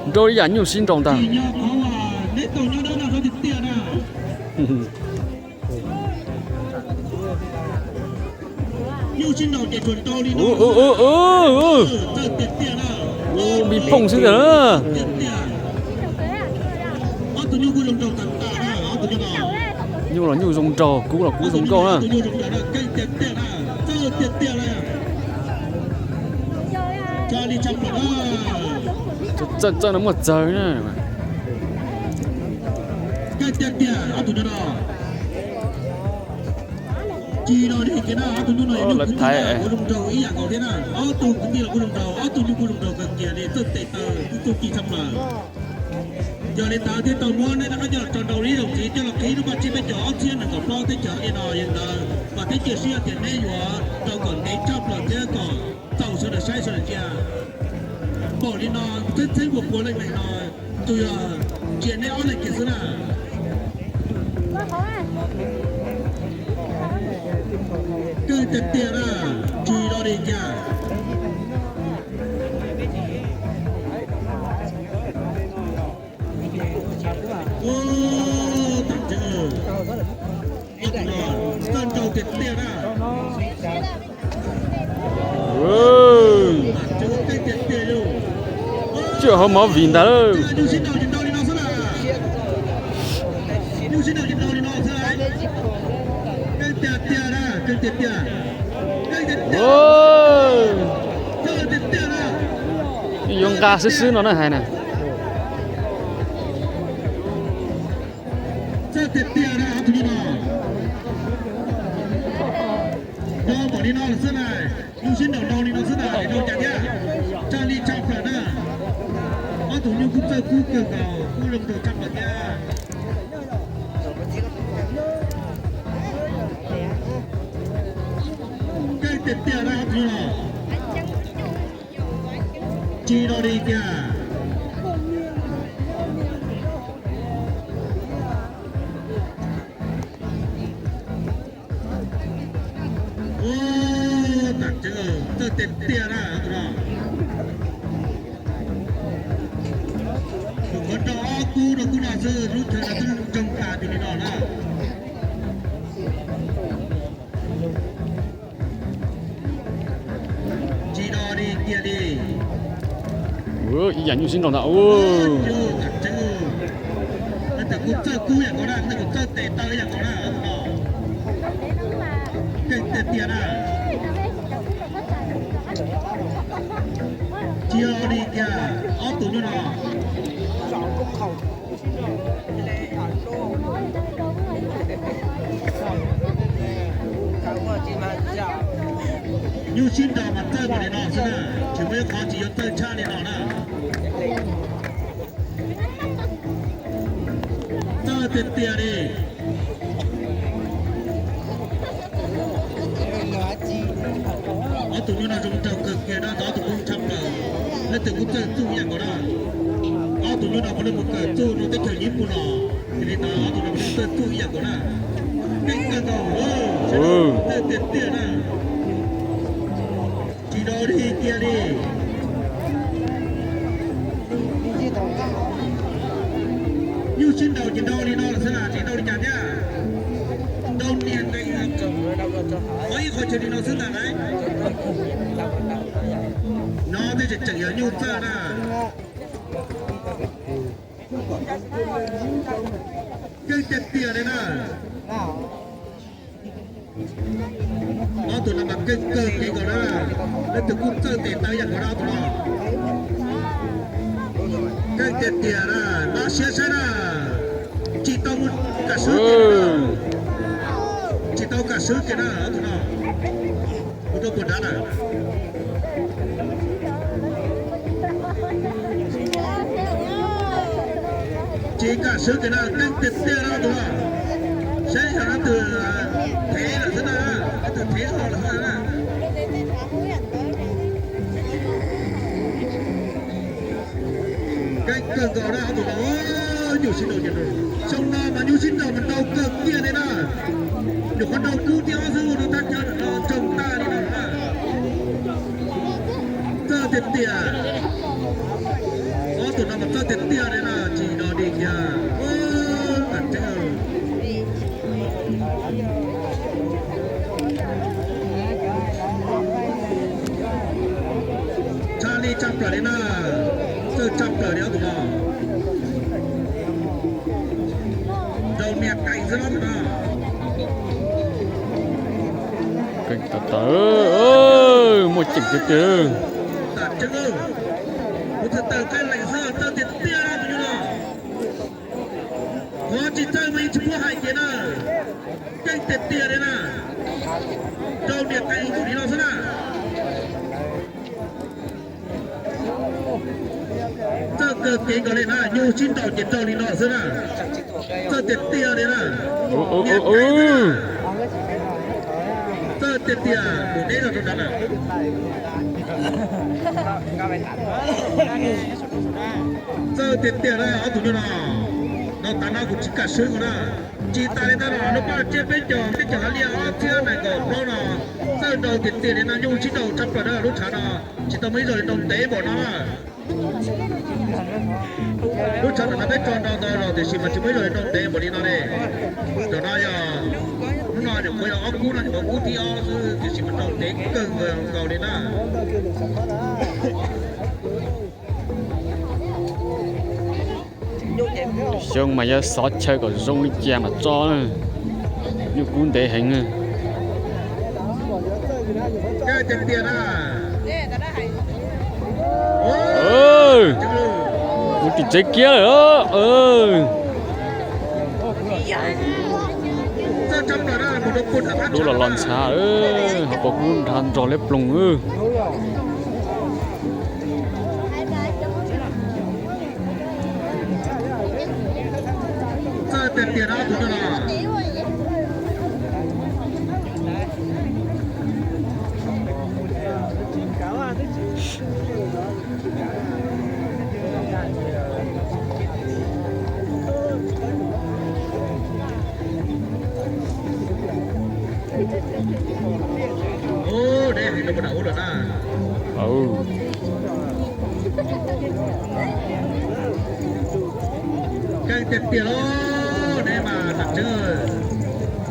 Nrau ib yam nyuj sib nraus ntag. Ub, ub, ub, ub. Ub, npib pooj xwb ntag na. Nyuj los nyuj zoo nraug, kub los kub zoo nkauj na. Txawj txawj no muaj txawg na. Lawv thaiv. Ob tug kwv tij los kuj zoo nraug, ob tug nyuj kuj zoo nraug kawg kiag li, txawj tes taw kuj txuj ci tshaj plaws. Yog li ntawd thiaj tau muab neb rov qab coj los tso nrau li zaum ntxiv coj los qhib lub npaj tsib peb caug ob txhiab nees nkaum plaub teb chaws li no yog ntawd, mas thiab cia siab tias neb yuav tau kom ntev tshaj plaws thiab kom txaus sawv daws saib sawv daws ntsia. Npaum li no txheeb txheeb puas puas leej neeg no, tus yog ntsia neb ob leeg kiag xwb na. Kawg tiag tiag na, tsis lo li cas. Ub, tam tsev, txawj nraug tiag tiag na. Tsuj hauv mov vim ntag lauj. Yuav nqa xwb xwb no na hais na. Txawj tiag tiag na ob tug nyuj no. Nyob npaum li no lawm xwb na, nyuj sib nraus nrau li no xwb na, nrau cas thiab. Tsa li tshaj plaws na. Ob tug nyuj kuj txawj kub kawg nkaus, kub zoo nraug tshaj plaws thiab. Keej tiag tiag na ob tug nyuj no. Tsis lo li tiag. Ub, tam tsev, txawj tiag tiag na tus no. Tus qhov rau ob kub rau kub no xwb, lub chaw no twb zoo tas li no na. Tsis do li kiag li. Ib yam nyuj sib nraus ntag. Tam tsev, leej twg kuj txawj kub yam nkaus na, leej twg kuj txawj tes taw yam nkaus na. Keej tiag tiag na. Tsis do li kiag ob tug nyuj no. Nyuj sib nraus mas txawj npaum li no xwb na, tsis muaj ib qho tsis yuav txawj tshaj li no na. Txawj tiag tiag li. Ob tug nyuj no zoo nraug kawg kiag na, ob tug kub tshaj plaws, leej twg kuj txawj txuj ib yam nkaus na. Ob tug nyuj no puav leej mus kawm txuj rau teb chaws Nyij Pooj no, yog li ntawd ob tug no puav leej txawj txuj ib yam nkaus na. Keej kawg nkaus, txawj tiag tiag na. Tsis do li kiag li. Nyuj sib nraus ces nraus li no lawm xwb na, tsis nraus li cas thiab. Nraus niag nqe, muaj ib qho chaw li no xwb ntag lauj. No tej tseem tseem yog nyuj txawj na. Keej tiag tiag li na. Ob tug no mas keej kawg kiag nkaus na, leej twg kuj txawj tes taw yam nkaus na ob tug no. Keej tiag tiag na, npaj siab saib na, tsis tau kam swb kiag na, tsis tau kam swb kiag na ob tug no. Kuv rau puas dav na. Tsis kam swb kiag na, keej tiag tiag na ob tug no. Saib yog leej twg thev lawm xwb na, leej twg thev ho lawm xwb na. Keej kawg nkaus na ob tug no, nyuj sib nraus ces nraus. Xyoo no mas nyuj sib nraus mas nraus kawg kiag li na. Nyuam qhuav nraus kub thiab ob xwb ua rau thaj chaw no ntsoog tag li no na. Tiag tiag. Ob tug no mas txawj tiag tiag li na, tsis dog dig kiag. Tam tseeb. Tshaj li tshaj plaws li na, txawj tshaj plaws li ob tug no. Rau niag keej xwb no. Keej tawv tawv, muaj ceem tiag tiag. Tam tseeb, kuv txhais tawm qeej lees xwb, txawj tiag tiag tus nyuj no. Qhov tsis txawj mas yeej tsis pub hais kiag na. Keej tiag tiag li na. Rau niag keej nkaus li no xwb na. Txawj kawg kev nkaus li na, nyuj sib nraus ces raug li no xwb na. Txawj tiag tiag li na. Txawj tiag tiag, kuv deb los rau nrad na. Txawj tiag tiag na ob tug nyuj no. No tas no kuv tsis kam swb na. Tsis tas li ntawd no lub paj tsiab peb caug, peb caug hav liaj ob txhiab nees nkaum plaub no. Txawj nraus tiag tiag li no, nyuj sib nraus tshaj plaws na lub tshav no. Tsis tau muaj ib zaug li nraus ntev npaum no na. Lub tshav ntawm no peb tso nraus ntau zaus tiam sis mas tsis muaj ib zaug li nraus ntev npaum li no li. Tam no yog, hnub no nyuam qhuav yog ob kub no, nyuam qhuav kub thib ob xwb tiam sis mas nraus ntev kawg nkaus li na. Xyoo mas yog xov chaw kom zoo li cas mas tso na. Nyuj kub ntev heev. Mus tim tsev kiab lawm. Dub los los ntshav, ho pom kub nrhav nrog liab ploog. Keej tiag tiag los neb mas tam tseeb,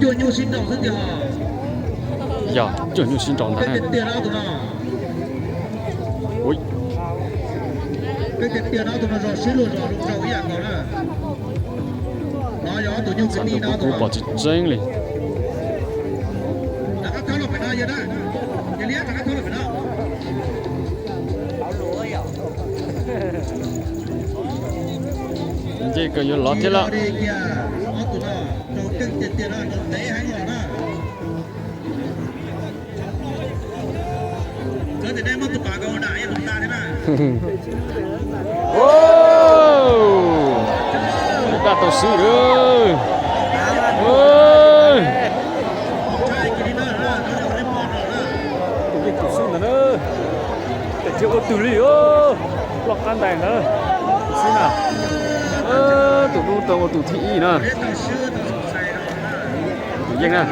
cuag nyuj sib nraus xwb tiag os. Yog cuag nyuj sib nraus ntag. Keej tiag tiag no tus no, keej tiag tiag no tus no zog sib luag zog zoo ib yam nkaus na. No yog ob tug nyuj kwv tij no tus no pom tseeb tseeb li. Rov qab thawb los pem no yog na, yog li rov qab thawb los pem no. Ntshe kawg yuav lov thiab lawm. Daj tau xwb lawm. Tus yeej tus xwb ntawd na. Tes thiab ua twg li, loj qab ntais ntawd xwb na. Tus nub tau ua tus thib ib na. Tus yeej na.